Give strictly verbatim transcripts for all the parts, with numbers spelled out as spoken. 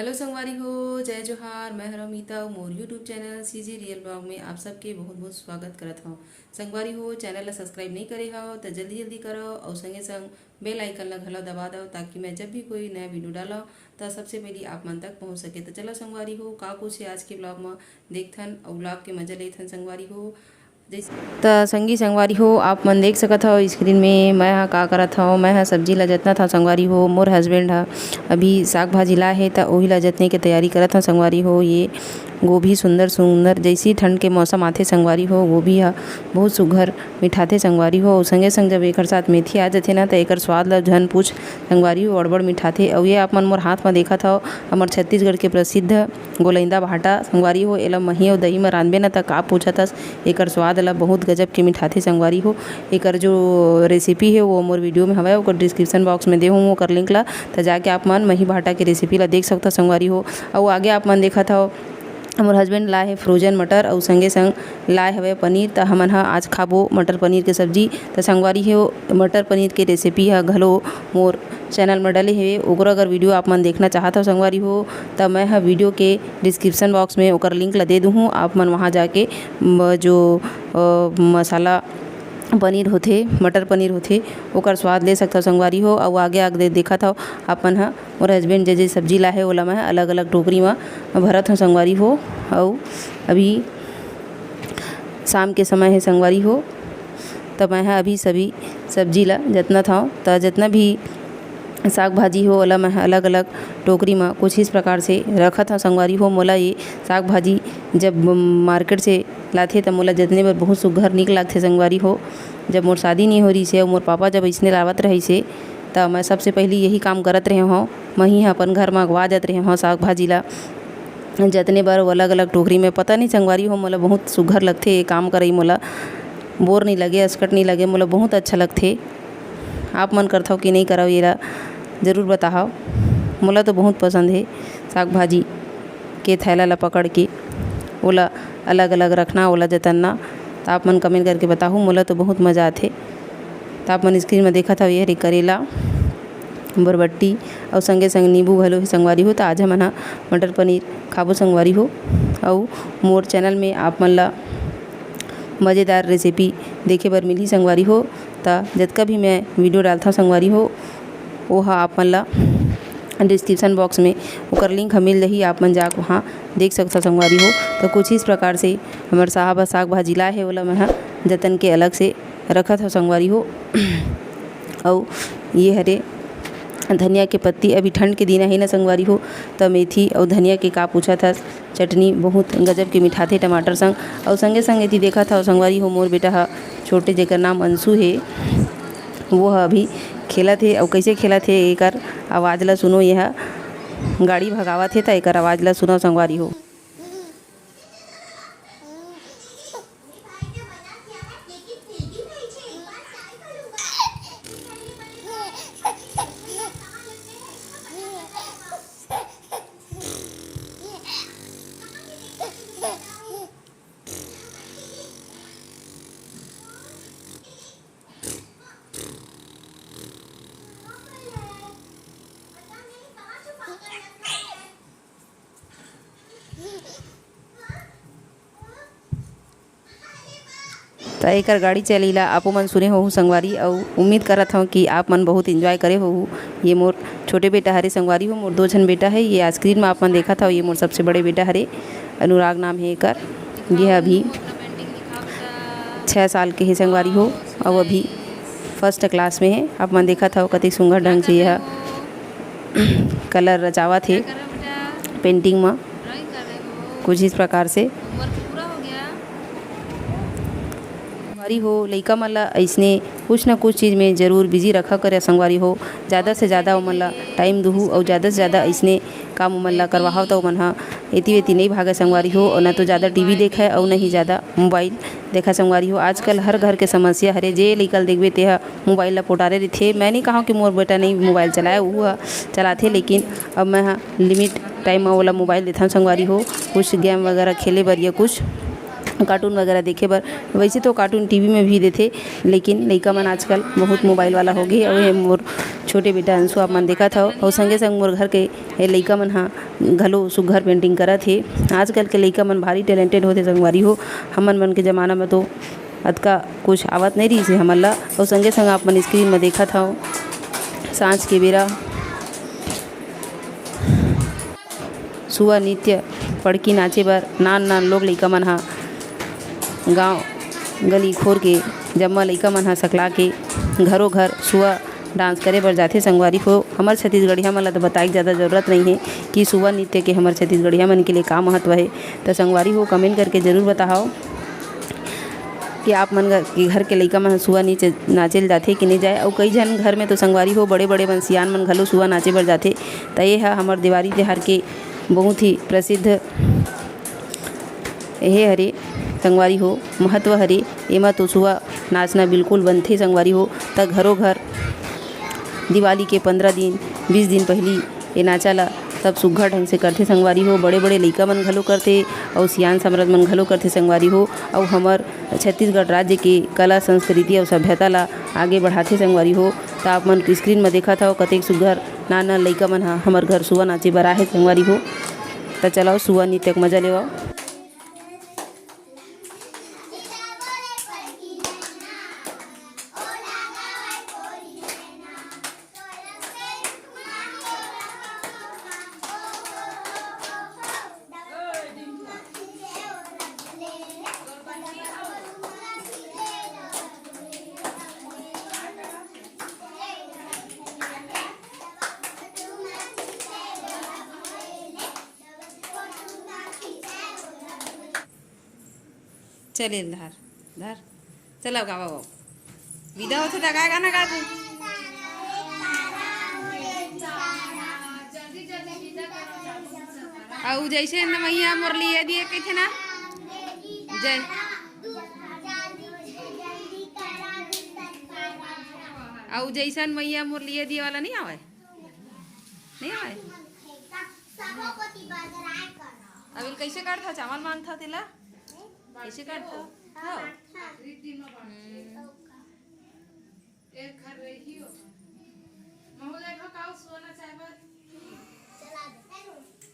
Hello संगवारी हो, जय जोहार। मैं हरव मीता अउ मोर YouTube channel CG real blog में आप सबके बहुत बहुत स्वागत करत हव। संगवारी हो, चैनल ला सब्सक्राइब नहीं करे हव त जल्दी जल्दी करव अउ संगे संग बेल आइकन ला घलो दबा दव, ताकि मैं जब भी कोई नया वीडियो डालव त सबसे पहली आप मन तक पहुंच सके। त चलो संगवारी हो, का कुछ है आज के ब्लॉग में, देखथन अउ ब्लॉग के मजा लेथन संगवारी हो। त संगी संगवारी हो, आप मन देख सकत हव स्क्रीन में मैं ह का करत हव। मैं ह सब्जी ला जतनत हव संगवारी हो। मोर हस्बैंड ह अभी साग भाजी लाए हे त ओही ला जतने के तैयारी करत हव संगवारी हो। ये गोभी सुंदर सुंदर, जैसी ठंड के मौसम आथे संगवारी हो, गोभी ह बहुत सुघर मिठाथे संगवारी हो। अउ संगे संग जब एकर साथ मेथी आ जथे ना, त एकर स्वाद ला झन पूछ संगवारी हो, अड़बड़ मिठाथे। अउ ये आप मन मोर हाथ म देखत हव, हमर छत्तीसगढ़ के प्रसिद्ध गोलैंदा भाटा संगवारी हो। एला मही अउ दही म रांधबे न त का पूछत हस, एकर स्वाद ला बहुत गजब के मिठाथे संगवारी हो। एकर जो रेसिपी हे वो मोर वीडियो में हवय, ओकर डिस्क्रिप्शन बॉक्स में दे हूँ ओकर लिंक ला, त जाके आप मन मही भाटा के रेसिपी ला देख सकथव संगवारी हो। अउ आगे आप मन देखत हव, मोर हस्बैंड लाए हे फ्रोजन मटर अउ संगे संग लाए हवय पनीर। त हमन ह आज खाबो मटर पनीर के सब्जी। त संगवारी हो, मटर पनीर के रेसिपी ह घलो मोर चैनल म डले हे, ओकरो अगर वीडियो आप मन देखना चाहत हव संगवारी हो, त मैं ह वीडियो के डिस्क्रिप्शन बॉक्स में ओकर लिंक ला दे दूहूँ। आप मन वहाँ जाके म-, जो अ, मसाला पनीर होथे, मटर पनीर होथे, ओकर स्वाद ले सकथव संगवारी हो। अउ आगे आगे देखत हव, आप मन ह मोर हस्बैंड जे जे सब्जी लाए हे ओला मैं ह अलग अलग टोकरी म भरत हव संगवारी हो। अउ अभी शाम के समय हे संगवारी हो, त मैं ह अभी सभी सब्जी ला जतनत हव। त जतना भी साग भाजी हो ओला मैं ह अलग अलग टोकरी म कुछ इस प्रकार से रखत हव संगवारी हो। मोला ये साग भाजी जब मार्केट से लाथे त मोला जतने बर बहुत सुघर निक लागथे संगवारी हो। जब मोर शादी नइ हो रहिस हे अउ मोर पापा जब अइसने लावत रहिस हे त मैं सबसे पहिली यही काम करत रहे हव। मही ह अपन घर म अगवा जात रहे हव साग भाजी ला जतने बर वो अलग-अलग टोकरी में। पता नहीं संगवारी हो, मोला बहुत सुघर लगथे ये काम करई, मोला बोर नहीं लगे, असकट नहीं लगे, मोला बहुत अच्छा लगथे। आप मन करथव कि नहीं करव, येला जरूर बताहव। मोला तो बहुत पसंद हे साग भाजी के थैला ला पकड़ के ओला अलग-अलग रखना, ओला जतनना। त आप मन कमेंट करके बताहू, मोला तो बहुत मजा आथे। त आप मन स्क्रीन में देखत हव, ये हरे करेला, बरबट्टी अउ संगे संग नींबू घलो हे संगवारी हो। त आज हमन ह मटर पनीर खाबो संगवारी हो। अउ मोर चैनल में आप मन ला मज़ेदार रेसिपी देखे बर मिलही संगवारी हो। त जतका भी मैं वीडियो डालथव संगवारी हो, ओहा आप मन ला डिस्क्रिप्शन बॉक्स में ओकर लिंक ह मिल जही, आप मन जाके वहाँ देख सकथव संगवारी हो। त कुछ इस प्रकार से हमर साहब ह साग भाजी लाए हे, ओला मैं ह जतन के अलग से रखत हव संगवारी हो। अउ ये हरे धनिया के पत्ती, अभी ठंड के दिन आहे ना संगवारी हो, त मेथी अउ धनिया के का पूछत हस, चटनी बहुत गजब के मिठाथे टमाटर संग। अउ संगे संग एती देखत हव संगवारी हो, मोर बेटा ह छोटे, जेकर नाम अंशु हे, वो ह अभी खेलत हे। अउ कइसे खेलत हे, एकर आवाज़ ला सुनो, ये ह गाड़ी भगावत हे, त एकर आवाज़ ला सुनो संगवारी हो। त एकर गाड़ी चलई ला आपो मन सुने होहू संगवारी, अउ उम्मीद करत हव कि आप मन बहुत एंजॉय करे होहू। ये मोर छोटे बेटा हरे संगवारी हो, मोर दो झन बेटा हे। ये स्क्रीन में आप मन देखत हव, ये मोर सबसे बड़े बेटा हरे, अनुराग नाम हे एकर। ये ह अभी छः साल के हे संगवारी हो, अउ अभी फर्स्ट क्लास में हे। आप मन देखत हव कतेक सुंदर ढंग से ये ह कलर रचावत हे पेंटिंग म, कुछ इस प्रकार से। संगवारी हो, लइका मन ला अइसने कुछ न कुछ चीज़ में जरूर बिजी रखा करे संगवारी हो। ज़्यादा से ज़्यादा ओमन ला टाइम दुहू अउ ज़्यादा से ज़्यादा अइसने काम ओमन ला करवाहव, त ओमन ह एती वेती नइ भागय संगवारी हो, अउ न तो ज़्यादा टीवी देखय अउ न ही ज़्यादा मोबाइल देखय संगवारी हो। आजकल हर घर के समस्या हरे, जे लइका ल देखबे ते ह मोबाइल ला पोटारे रहिथे। मैं नइ कहंव कि मोर बेटा नइ मोबाइल चलाय, उहू ह चलाथे, लेकिन अब मैं ह लिमिट टाइम म ओला मोबाइल देथंव संगवारी हो, कुछ गेम वगैरह खेले बर या कुछ कार्टून वगैरह देखे बर। वैसे तो कार्टून टीवी में भी देथे, लेकिन लइका मन आजकल बहुत मोबाइल वाला हो गे। अउ ये मोर छोटे बेटा अंशु आप मन देखत हव, अउ संगे संग मोर घर के ए लइका मन ह घलो सुग्घर पेंटिंग करत हे। आजकल के लइका मन भारी टैलेंटेड होथे संगवारी हो। हमन मन के जमाना म तो अतका कुछ आवत नइ रिहिस हे हमन ला। अउ संगे संग आप मन स्क्रीन म देखत हव, सांझ के बेरा सुआ नृत्य पड़की नाचे बर नान नान लोग लइका मन ह गांव गली खोर के जम्मा लइका मन ह सकला के घरो घर सुआ डांस करे बर जाथे संगवारी हो। हमर छत्तीसगढ़िया मन ल तो बताए के ज़्यादा जरूरत नइ हे कि सुआ नृत्य के हमर छत्तीसगढ़िया मन के लिए का महत्व हे। त संगवारी हो, कमेंट करके जरूर बताओ कि आप मन के घर के लइका मन ह सुआ नृत्य नाचे ल जाथे कि नइ जाए। अउ कई झन घर में तो संगवारी हो, बड़े बड़े मन, सियान मन घलो सुआ नाचे बर जाथे। त ये ह हमर देवारी तिहार के बहुत ही प्रसिद्ध एहे हरे संगवारी हो, महत्व हरे। एमा तो सुआ नाचना बिल्कुल बनथे संगवारी हो। त घरो घर दिवाली के पंद्रह दिन, बीस दिन पहिली ए नाचा ला सब सुग्घर ढंग से करथे संगवारी हो। बड़े बड़े लइका मन घलो करथे अउ सियान समरथ मन घलो करथे संगवारी हो। अउ हमर छत्तीसगढ़ राज्य के कला, संस्कृति अउ सभ्यता ला आगे बढ़ाथे संगवारी हो। त आप मन स्क्रीन म देखत हव, कतेक सुग्घर नान नान लइका मन ह हमर घर सुआ नाचे बर आहे संगवारी हो। त चलव, सुआ नृत्य के मजा लेवव। चले धर, धर, चला गावा, गावा। विदा होथे त काय गाना गाथे? अउ जैसे न मैया मोर लिए दिए कहिथे ना, जय। अउ जैसन मैया मोर लिए दिए वाला नहीं आवे, नहीं आवे। अब इल कैसे काटथा? चावल मांगथा तेला? कैसे काटथा? हाँ।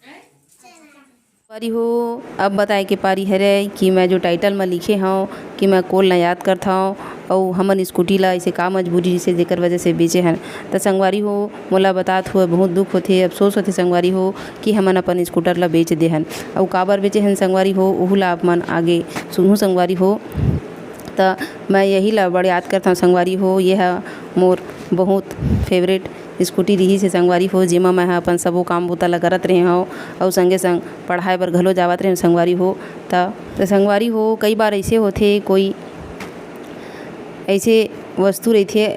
हम्म। संगवारी हो, अब बताए के पारी हरे कि मैं जो टाइटल म लिखे हव कि मैं कोल ला याद करथव, अउ हमन स्कूटी ला ऐसे का मजबूरी से जेकर वजह से बेचे हन। त संगवारी हो, मोला बतात हुए बहुत दुख होथे, अफसोस होथे संगवारी हो कि हमन अपन स्कूटर ला बेच दे हन। अउ काबर बेचे हन संगवारी हो, ओहू ला आप मन आगे सुनहू संगवारी हो। त मैं यही ला बड़ याद करथव संगवारी हो, ये ह मोर बहुत फेवरेट स्कूटी रिहिस हे संगवारी हो, जेमा मैं ह अपन सबो काम बूता ला करत रहे हव अउ संगे संग पढ़ाई बर घलो जावत रहे हव संगवारी हो। त, त संगवारी हो, कई बार ऐसे होथे, कोई ऐसे वस्तु रहिथे,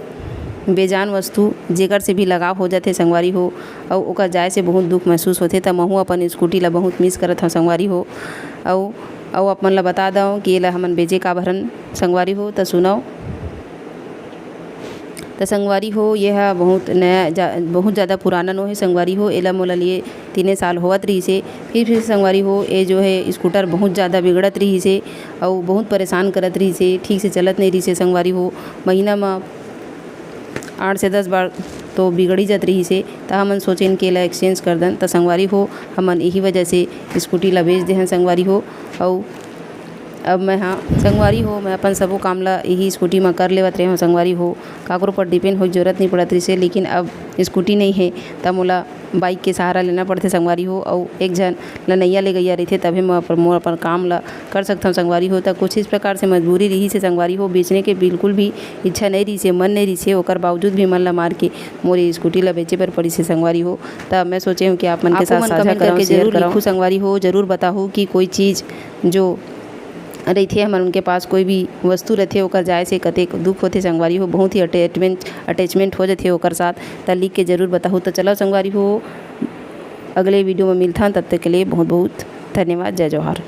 बेजान वस्तु, जेकर से भी लगाव हो जाथे संगवारी हो, अउ ओकर जाए से बहुत दुख महसूस होथे। त महू अपन स्कूटी ला बहुत मिस करत हव संगवारी हो। अउ, अउ आप मन ला बता दव कि एला हमन बेचे काबर हन संगवारी हो। त सुनव, त संगवारी हो, ये ह बहुत नया जा, बहुत ज़्यादा पुराना नो हे संगवारी हो। एला मोला लिए तीने साल होवत रहिस हे। फिर, फिर संगवारी हो, ये जो है स्कूटर बहुत ज़्यादा बिगड़त रहिस हे अउ बहुत परेशान करत रहिस हे, ठीक से चलत नहीं रहिस हे संगवारी हो। महीना म आठ से दस बार तो बिगड़ी जात रहिस हे, त हमन सोचेन के एला एक्सचेंज कर दन। त संगवारी हो, हमन यही वजह से स्कूटी ला बेच दे हन संगवारी हो। अउ अब मैं ह संगवारी हो, मैं अपन सबो काम ला यही स्कूटी म कर लेवत रहे हव संगवारी हो। काकरो पर डिपेंड होए के जरूरत नहीं पड़त रहिस हे, लेकिन अब स्कूटी नहीं हे, त मोला बाइक के सहारा लेना पड़थे संगवारी हो। अउ एक झन लनैया ले गैया रहिथे, तभे मैं अपन, मोर अपन काम ला कर सकथव संगवारी हो। त कुछ इस प्रकार से मजबूरी रहिस हे संगवारी हो, बेचने के बिल्कुल भी इच्छा नहीं रहिस हे, मन नहीं रहिस हे, ओकर बावजूद भी मन ला मार के मोर ये स्कूटी ला बेचे बर पड़िस हे संगवारी हो। त मैं सोचे हूँ कि आप मन के आपो साथ मन साझा कमेंट करके जरूर लिखू संगवारी हो, जरूर बताहू कि कोई चीज़ जो रहिथे, हमन उनके पास कोई भी वस्तु रहिथे, ओकर जाए से कतेक दुख होथे संगवारी हो, बहुत ही अटैचमेंट, अटैचमेंट हो जाथे ओकर साथ। त लिख के जरूर बताहू। त चलो संगवारी हो, अगले वीडियो में मिलथन, तब तक के लिए बहुत बहुत धन्यवाद। जय जोहार।